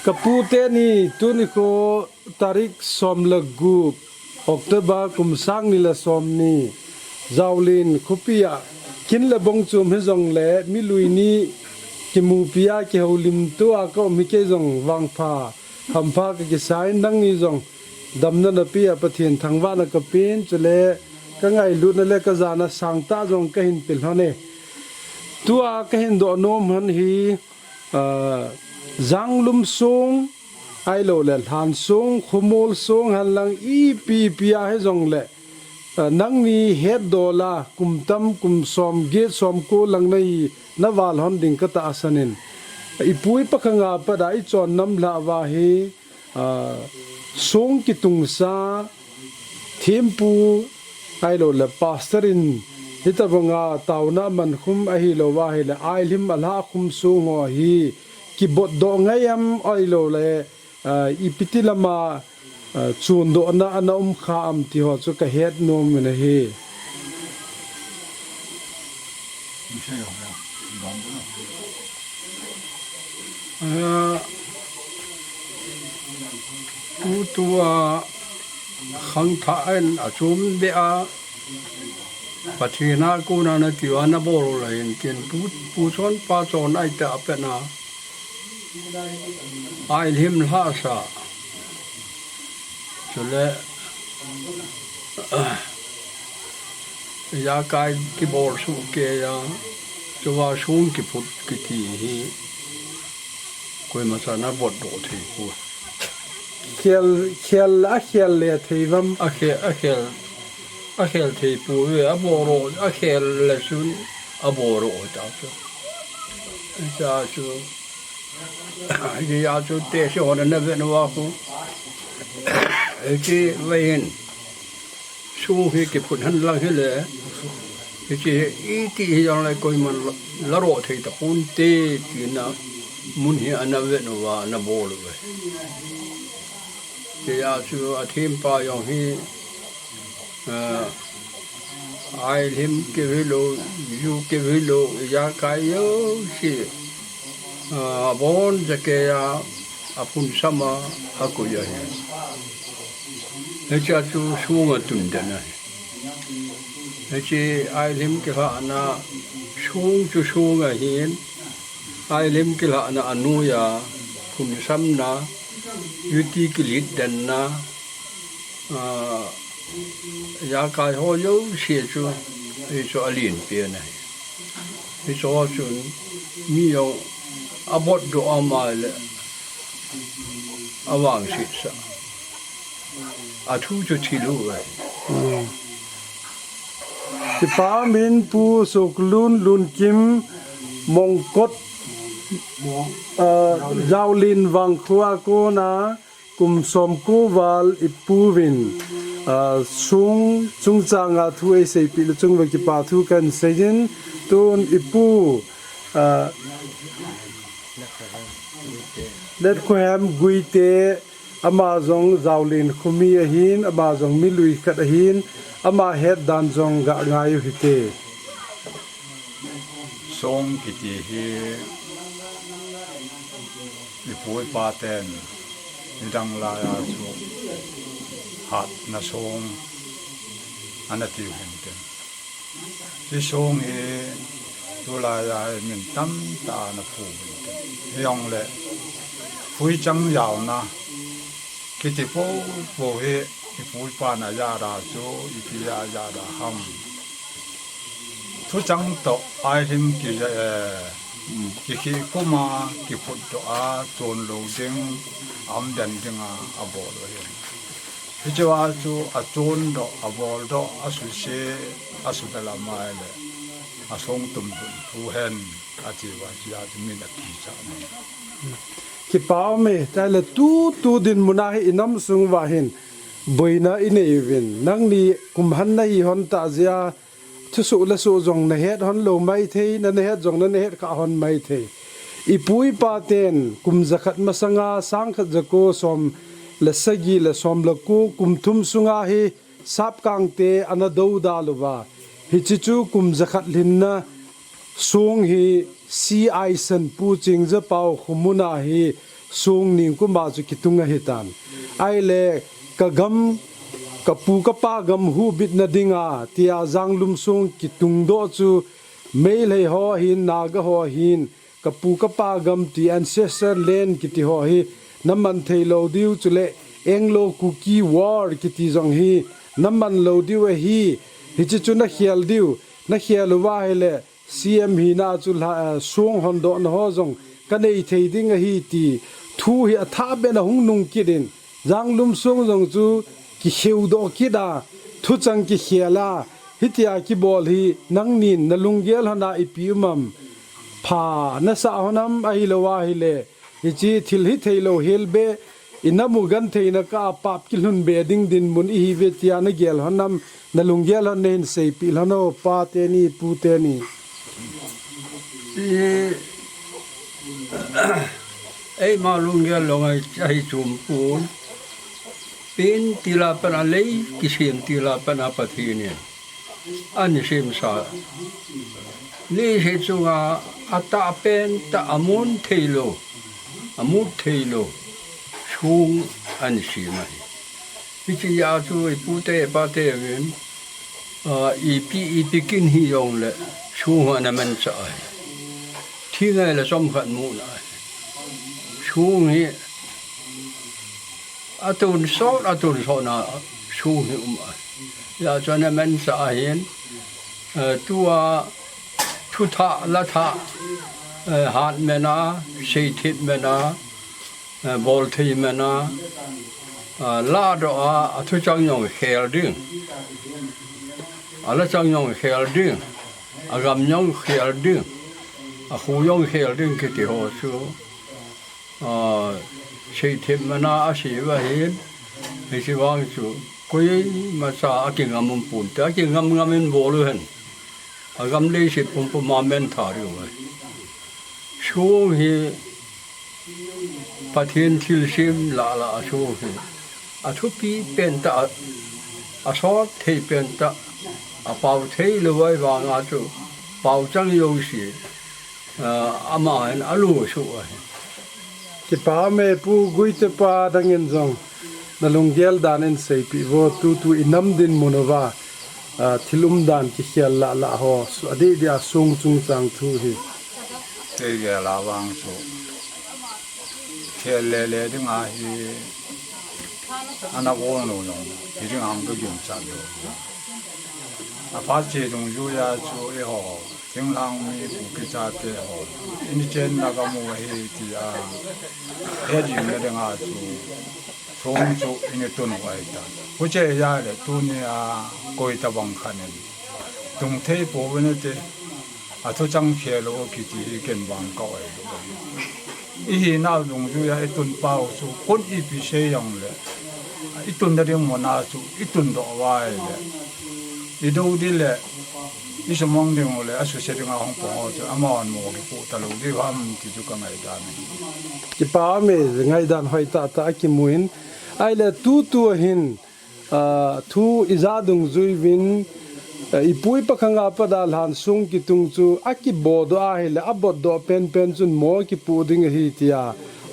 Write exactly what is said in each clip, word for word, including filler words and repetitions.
Kapu teni tuni ko tarik som le gup October kum sang ni le som ni, Jaolin khopi a kin le bong chom hijong le milui ni kimupi a kihoulim tua ka um hi kei jong vangpha hampha ka kisai, nangni jong damna napia Pathen thangvahna ka pen, chule ka ngailutna le ka jana sangtah jong ka hin pe lhon e. Tua ka hin doh nom hon hi, aa, Janglum song, ahilou le Lhan song, Khomol song, hanlang ipi ipi a hijong le, aa, nangni hetdola, kum tam, kum som get, som ko lang nahi, na val hon ding ka tahsan in. Ipu ipa khang a pat a i chon nam lhah uva hi, aa, song kitungsa, thempu, ahilou le pastor in, hitabanga taona man khum ahilou va ahile, ailhim alha khum song ho hi, kibot doh ngai em ahilou le, aa, ipi ti lama, aa, chun dohna ana um kha am ti ho chu ka het nom in ahi. Aa, tutua khangthah in achom deh a, Pathen a kona nati uva nabol u le hin tin pu, pu chon pa chon ahi ta a pet na. Ailhim lhahsa. Chule, ah, ijakai kibol soh kei a, chuva song kiphut kiti hi, koima cha nabot doh thei poi. Khel, khel, akhel le thei vam. Akhel, akhel, akhel thei poi, abol doh, akhel le chun abol doh ta chu. Cha chu. Hijeh chun tesi hon ana vet uva khu, hiche vei hin song hi kiphut hen lang hile, hiche iti hijong le koiman la, la doh thei tapon te tina mun hi ana vet uva ana bol uve. Hijeh chun athempa jong hi, aa, ailhim keu hilou, ju keu hilou, ijakai jouse, aa, abon jeh kei a, aphun sam a, akoi ahi. Hichea chu song atun den ahi. Hiche ailhim kilhahna, song chu song ahin, ailhim kilhahna anoiya, phun samna, juti kilit denna, aa, ijakai ho jouse chu, hichu alen pen ahi. Hichu ho chun, mi jong abot doh a ahile, avangset sah. Athu chu thil u ahi. Hmm. Kipa min Pu Soklun Lunkim Mongkot, aa, Jaolin Vangkho a kona, kum som ko val ipu vin, aa, song chungchang a thu eiseipeh le chung uva kipa thu kahin sei in, tun ipu, aa, Letkhohem Guite, ama jong Jaolin khomi ahin, ama jong milui khat ahin, ama het dan jong ga ngai u hite. Song kiti hi ipu ipa ten nidang laiya chu hatna song ana tiu hinte. Hiche song hi tulaiya hi min tamtah ana phu hinte. Hijongle phuichang jaona kiti popo hi ipu ipan ajah a chu ipi ajah a ham. Thuchang toh ailhim ki, eh, kikhih khum a, kiphut doh a, chon lou ding, aum den ding a, abol u ahi. Hichea chu achon doh, abol doh, asuse, asudal a mai le, asong tum dun phu hen, ati uva, hichea chu min akicha ni. Kipa um e, tahile tutu dinmun a hi inam sung uva hin, boina inei uvin, nangni kum han nahi hon tah jeh a, thusoh le soh jong nahet hon lou maithei, nana het jong nana het kha hon maithei. Ipu ipa ten kum jakhat masanga sangkhat jako som le sagi le som le ko kum thum sunga hi Sapkangte ana doudal uva. Hiche chu kum jakhat lhinna song hi C I Sanpu Chingja Pao khomun a hi song ningkum a chu kitung ahitan. Ahile ka gam, ka pu ka pa gam hubitna dinga tia Janglum song kitung doh chu Meitei ho hin, Naga ho hin, ka pu ka pa gam ti ancestor land kiti ho hi na man thei lou diu, chule Anglo Kuki War kiti jong hi na man lou diu ahi. Hiche chu na khel diu, na khel uva ahile C M hina chu la, eh, song hondohna ho jong ka nei thei ding ahi ti thu hi athah beh in ahung nung kit in, Janglum song jong chu kikheu doh kit a, thuchang kikhel a, hitia kibol hi nangnin na lunggel hon a ipi um am? Pha na sa hon am, ahilou ahile hiche thil hithei lou hel beh, i nam u gentheina kah a pap kilhun beh ding dinmun ihiuve tia na gel hon am, na lunggel hon na hin seipeh hon o, pa teni, pu teni. I, eima lunggel jong ahi, ahi chom pon. Pen til a pat a lei, kisem til a pat a Pathen in ana semsa. Leiset chunga atah pentah, amun thei lou, amut thei lou song ana sem ahi. Hiche jeh a chu i pute, i pate uvin, ah, ipi, ipi kin hijongle song ana manchah ahi. Thi ngai le chomkhat muna ahi. Song hi atonsot, atonsot na song hi um ahi. Hijeh chun ana manchah ahin, eh, tua thuthah, lathah, eh, hatmena, seithip mena, eh, bolthei mena, eh, ladoh a, athuchang jong khel ding, alachang jong khel ding, agam jong khel ding, akho jong khel ding kiti ho chu, ah, seithip mena asei uva ahin, hiche vang chu koimacha akingam um ponte, akingam ngam in bol uhen. Agam leiset pumpum a mentha diu ahi. Song hi Pathen thilsem lah lah a song hi athupi pentah, a, asot thei pentah, apao thei lou ahi vanga chu paochang jouse, ah, ama hin alo suh ahi. Kipa um e Pu Guite pa, nangin jong na lunggel dan in seipeh vo, tutu i nam dinmun uva, ah, thil umdan kikhel lah lah ho, su-, adeh deh a song chungchang thu hi. Kei gel a vang chu khel le le ding ahi, ana bol nu jong hi ding ang ka ginchat lou. Aphat che dungjuia chu eiho thinglhang mi Kuki chate ho, ini chenna kamu ahi tia hejing na dinga chu song chu ini tun u ahitan. Huche ahile tunia koi tabang khat in tung thei pouvin ati, athuchang khel u kiti hi ken vang ka oi lou. Ihinau dungjuia itun pau chu kon ipi sei jongle, itun na ding muna chu itun doh uva ahile, idou ding le isumang ding u le asuse dinga hung pang u chu amahon mo kipoh talou diu ham ti chu ka ngaidan ahi. Kipa um e, ngaidan hoi tah tah akimun, ahile tutu ahin, ah, thu ija dungjui uvin, ah, ipu ipa khanga pat a lhan song kitung chu akibodoh ahile, abotdoh penpen chun mo kipoh ding ahi tia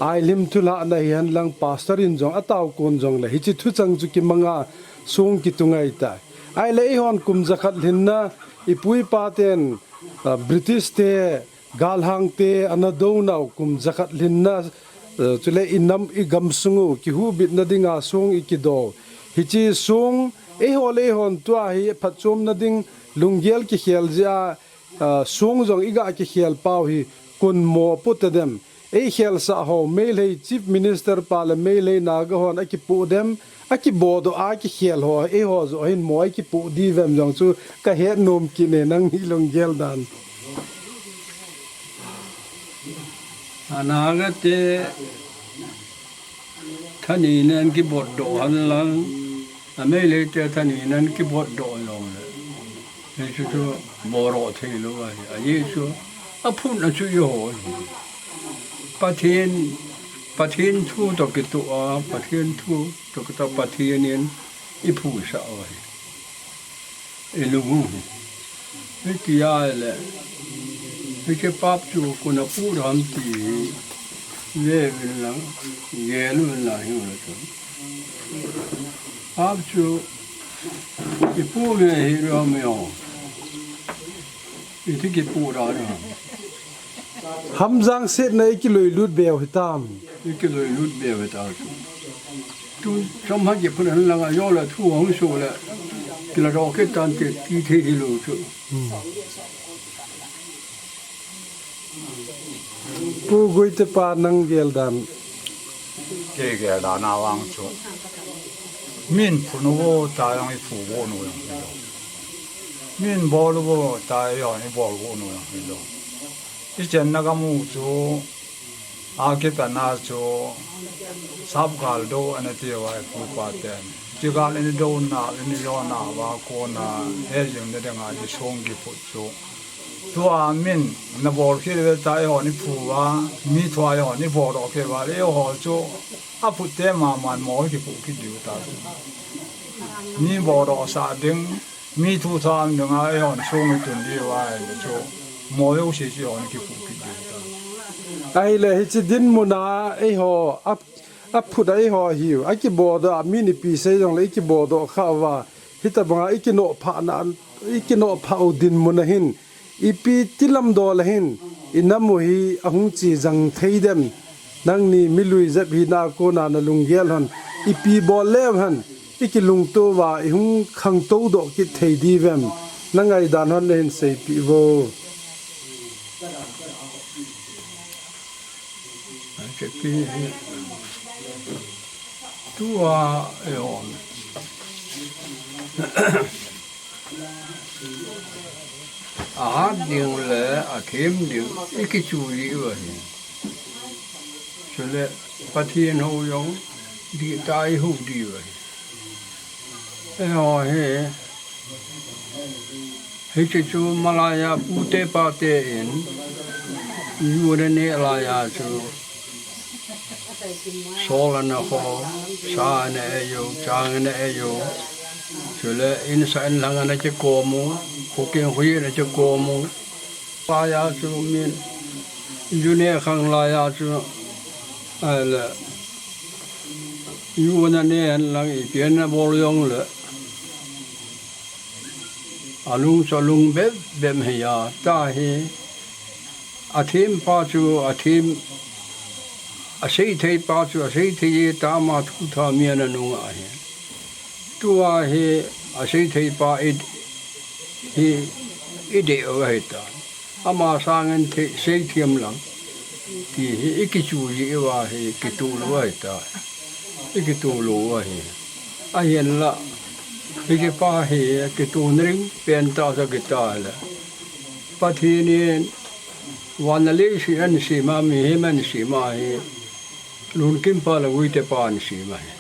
ailhim thulhahna hihen lang pastor in jong ataokon jongle hiche thuchang chu kimanga song kitung ahitai. Ahile eihon kum jakhat lhinna, ipu ipa ten, ah, British te, galhang te ana dounau kum jakhat lhinna, eh, chule i nam i gamsung u kihubitna dinga song i kido. Hiche song eiho le eihon tua hi phatchomna ding lunggel kikhel jeh a, ah, song jong i ga kikhel pau hi kon mo apoh tadem? Eikhelsah ho Meitei Chief Minister pa le Meitei Naga hon akipoh dem, akibodoh a kikhel ho, eiho joh hin mo akipoh diu vem jong chu ka het nom kit e, nangni lunggel dan. A Naga te thanei nan kibotdoh hen lang, a Meitei te thanei nan kibotdoh jongle, hichu chu bodoh thei lou ahi. Ajeh chu aphutna chu eiho ahi. Pathen, Pathen thu toh kitoh a, Pathen thu toh kitoh, Pathen in iphusah u ahi. Ilung u hi. Hitia ahile, hiche pap chu kon apoh ham ti hi, Ve vin lang, gel vin lang hi la chu. Ap chu, ipu ve hi lo me o. Iti kipu da na. Hamjang set na ikiloi lut beu hitam. Ikiloi lut beu hita chu. Tu chom ha kipu na lang a yo la thu hong so le. Kila ro ke tan te ti the hi lo chu. Hmm. Pu Guite pa nang gel dan. Kei gel dan a vang chu. Min phu nu vo ta jong i phu vo nu jong hi lo. Min bol vo ta jong i bol vo nu jong hi lo. I chenna ka mu chu, a kipat na chu, sap gal do ana ti uva i pu pa ten. Chi gal in do na, in jo na va ko na, he jing na ding a i song kiphut chu. Tua min na bol khit ve ta, eiho ni phu va, mi thua eiho ni bol doh khit va, eiho chu a phut te ma man mo kipu khit diu ta chu. Mi bol doh sa ding, mi thu tha ding a, eiho ni sung tun diu va, chu mo yo si si eiho ni kipu khit diu ta. Ahile hichi dinmun a eiho a, a phut a eiho hi, a kibol doh a mi ni pi sei jong le i kibol doh kha va, hitabang a i kinoh phah na, i kinoh phah u dinmun a hin, ipi ti lam dol a hin, i nam u hi ahung chi jang thei dem. Nangni milui jep hina kona na lunggel hon, ipi bol leu hen, i kilungto uva, i hung khangtou doh kit thei diu vem. Na ngaidan hon le hin seipeh vo. Tua, eh, a hat ding le a them ding i kichu diu ahi. Chule Pathen hou jong dihtah i hou diu ahi. Eiho hi, hiche chu malai a pute pate in, ju ana neh lai a chu, sol ana khol, sa ana ei u, chang ana ei u, chule insa inlhang ana kikom u, khuking khui ana kikom u. Lai a chu min, ju neh khang lai a chu, ahile, ju ana neh hen lang ipi ana bol jong le. Alung chu alung bep bep hi a, ta hi, a them pa chu a them, a sei thei pa chu a sei thei e, ta ama thu tha mi ana nung ahi. Tua hi a sei thei pa i, hi i dei u ahi ta. Ama sangin thei, sei thiam lang. Ti hi i kichu ji uva hi kituh lou ahi ta. I kituh lou ahi. Ahin la, hiche pa hi kituh na ding pen tah sa kita le. Pathen in van le leiset ana sem a, mihem ana sem a hi, Lunkim pa le Guite pa ana sem ahi.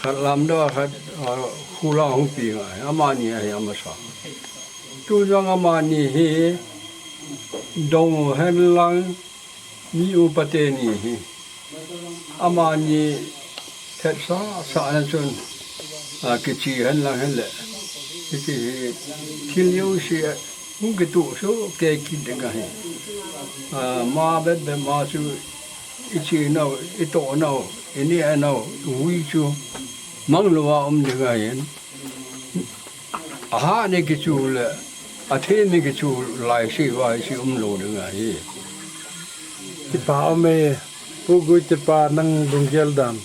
Khat Lamdoh a, khat, a, Khula hung pi ngai. Amani ahi amasa. Tu jong amani hi dong hen lang mi upa teni hi. Amani thetsa sa na chun, a, kichi hen lang hen le. Kichi hi thil jouse hung kituh soh kei kit ding ahi. A, ma bep bep ma chu i chi nau, i toh nau, i neh nau, i hui chu mang lou a um ding ahin. A hat ni kichu le, a them ni kichu lai si vai si um lou ding ahi. Kipa um e, Pu Guite pa nang lunggel dan.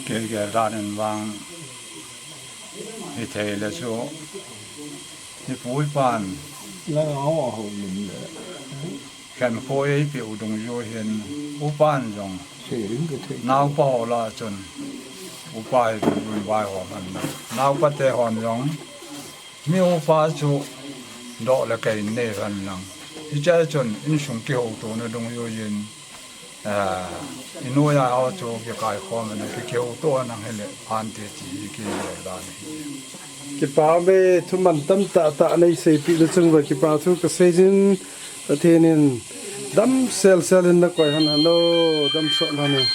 Kei gel dan in vang, hithei le chu, hi pu hi pan. La ho ho lim le. Khenkho eipeh u dungjuiyin, upan jong, naopa ho lah a chun, upa hi dungjuiyin vaihom hen lang. Naopa te hon jong, mi upa chu doh le kei nei hen lang. Hiche a chun, insung kihoutona dungjuiyin, eh, i noiya ho chu kikaikhom hen lang, ki, kihouto hen lang hile, ante ti hi kei dan hi. Kipa ume, thuman tamtah tah nei seipeh na chung uva kipa thu kasei jin, Pathen in damsel sel in nakoi hen lang, damsot hen lang.